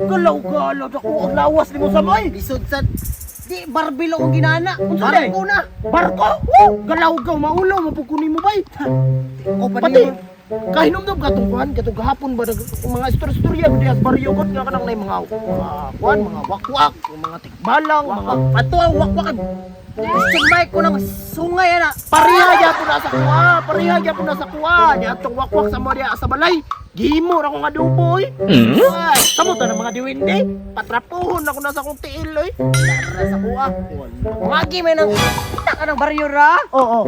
Galaw-galaw dako ang lawas nimo sa moy. Lisod sa di barbilo kong ginana. Unsa day? Barko na. Barko? Woo! Galaw-gaw maulaw mapuguni mo bay. Ko pa Pati niyo. kahinumdum katong kuan katong gahapon ba mga istorya-istorya ba diha sa baryo kon nga kanang nay mga mga kuan, mga wakwak, mga tikbalang, mga Pato ang wakwak. Question mark ko ng sungay ana. pareha gyapon na sa kuha, pareha gyapon na sa kuha. Ni atong wakwak sa mga diha sa balay. Gihimo ra kong adobo oy. Ay, samot na ng mga diwinde. Patrapuhon ako na sa akong tiil oy. Tara sa kuha. Wagi may nang kita ka ng baryo ra. Oo.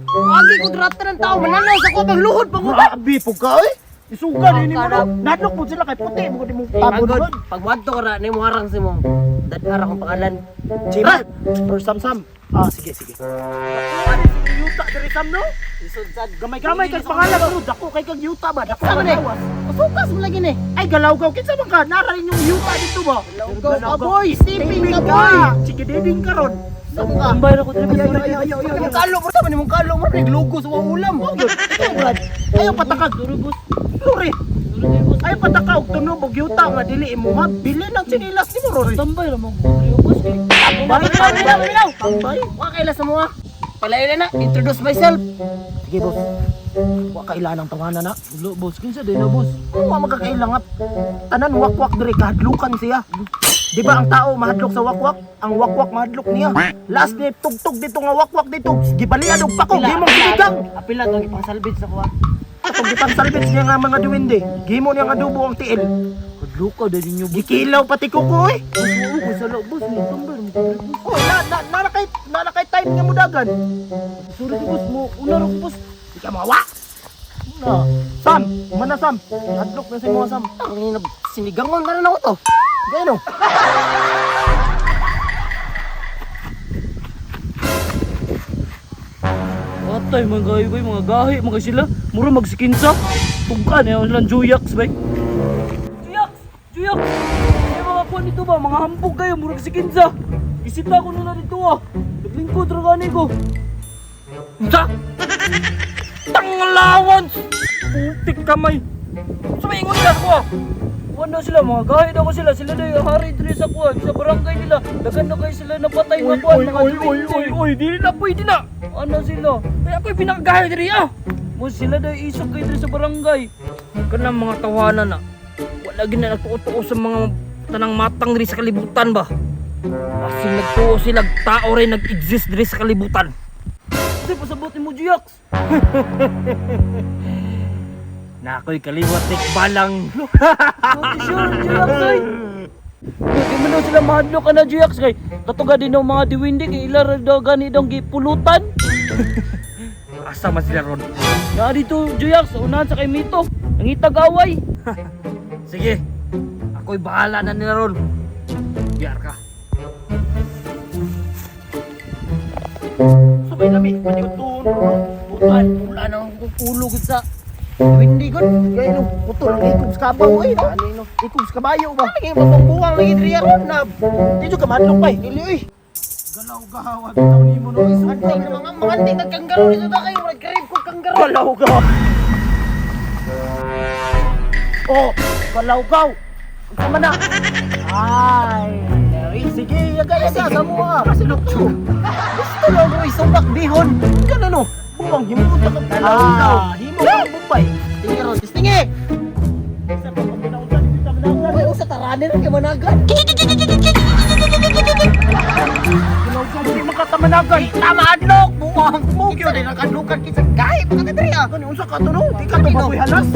Wagi ko drata ng tao mananaw sa kuha pang luhod pang uban. Grabe po ka oy. Isuga ni nimo no. Sarap. Nadlok po sila kay puti mo di mo tabon Pagod. god. Pag wadto ka ra nimo harang si mo. Dadara akong pangalan. Jimmy or Samsam. Ah, sige sige. Ano si yuta diri Sam no? Lisod sad. Gamay-gamay kag pangalan bro, dako kay kag yuta ba? Dako Sama ka ni. lawas. Pasukas mo lagi ni. Ay galaw-gaw kinsa man ka? Nara inyong yuta dito ba? Galaw-gaw ka boy. Sleeping ka boy. Sige diding karon. Sama ka. Tambay ra ko diri. Ay ay ay ay ay. Mong kalo bro, sama ni mong kalo mo naglugo sa mga ulam. Brad. Ayaw patakag. Sorry boss. Lori. Sorry kay boss. Ayaw patakaw tunog og yuta nga dili imuha. Bili ng sinilas nimo ron. Tambay ra mo ko diri boss kay. Tambay, Minaw, minaw. Tambay. Wa kaila sa mga. Palaila na, introduce myself. Sige boss. Wa kailanang tawanan na. Ulo boss, kinsa day na boss? Wa magkakaila nga. Tanan wakwak diri kahadlukan siya. Di ba ang tao mahadlok sa wakwak? Ang wakwak mahadlok niya. Last ni tugtog dito nga wakwak dito. Gibalian og pako, gimong sinigang. Apila tong ipangsalbid sa kuha. Atong gipangsalbits niya nga mga duwende. Gimo niya nga adobo ang tiil. Kadluka day ninyo boss. Gikilaw pati kuko eh. Boss, oo ko sala boss, ni tambay ra mo ko diri boss. Oh, na na na kay na kay time nga mudagan. Sorry kay boss mo, una ra ko boss. Di ka mawa. Na. Sam, mana Sam. Hadlok na si mo Sam. Ang ina sinigangon na rin ako to. Gano? Atay mga gahi bay, mga gahi mga sila. Mura magsikinsa. Tugka na yun lang Juyaks bay. Juyaks! Juyaks! Ay mga kuwan dito ba? Mga hambog kayo, murag sikinsa. Isita ko nila dito ah. Naglingkod ra gani ko. Unsa? Tanglawan! Putik kamay. Sumingon nila ko ah. Kuwan daw sila, mga gahi daw ko sila. Sila daw yung hari diri sa kuwan, sa barangay nila. Dagan na kayo sila napatay mga kuwan, mga duwende. Oy, dili na pwede na. Ano sila? Kaya ako'y pinakagayo diri ah. Mo sila daw isog kayo diri sa barangay. Kanang mga tawanan na. Wala gina nagtuo-tuo sa mga tanang matang diri sa kalibutan ba. Asin nagtuo sila tao rin nag-exist diri sa kalibutan. Kasi pasabot ni mo Juyaks. Na ako'y kaliwat balang. Not sure Juyaks ay. Di man daw sila mahadlok ana Juyaks kay katuga din daw mga diwindi kay ila ra daw gani daw gipulutan. Asa man sila ron. Na dito Juyaks unahan sa kay Mito. Nangitag away. Sige. Ako'y bahala na nila ron. Biyar ka. Sabay lami, paniuton. Butan, pula na akong ulo gud sa Windy gud. Gano, putol ang ikog sa kabaw eh. No? Ano no? Ikog sa kabayo ba? Lagi mabubuwang lagi diri ron na. Di jud ka mahadlok bay. Dili oy. Galaw gaw ang bitaw nimo no. Anting na mga mga anting kag kanggaro dito ta kayo, murag crave ko kanggaro. Galaw gaw. Oh, galaw gaw. Unsa man na? Ay, sige, yaga yaga sa mo ah. Kasi to. Gusto lang ko isubak bihon. Gano no. Buwang himo ta ka. Galaw gaw. Ah, himo ka Bombay. Tingi ron, tingi. Sa pagpapinaunta dito sa managan. Uy, usa tarani ra kay managan. Galaw gaw di makatamanagan. Tama adlok buwang. Mo Kinsa din ang kadlukan kinsa gahi pa ka diri ah. Gani unsa ka to no? Di ka to baboy halas.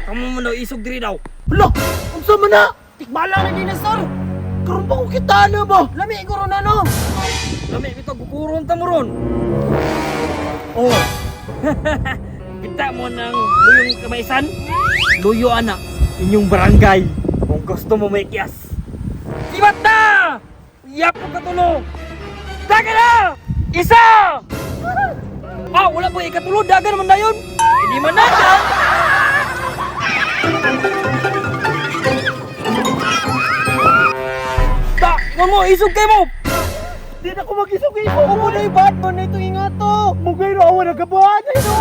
Kamo man daw isog diri daw. Hala, unsa man na? Tikbala na dinosaur. Karon pa ko kita na ba? Lami ko ron ano. Lami bitaw kukuron ta mo ron. Oh, Kita mo ng luyong kamaisan. Luyo ana inyong barangay. Kung gusto mo may kiyas. Sibat na! Yapon ka tulo. Daga na! Isa! Ah, wala pa ikatulo. Daga naman na yun. Hindi man na Ta, ingon mo, isog kayo mo! Di na ko mag-isog-isog. Ubo na bad man na itong ingato. Mugay ra awa nagabuhat. Ay, no.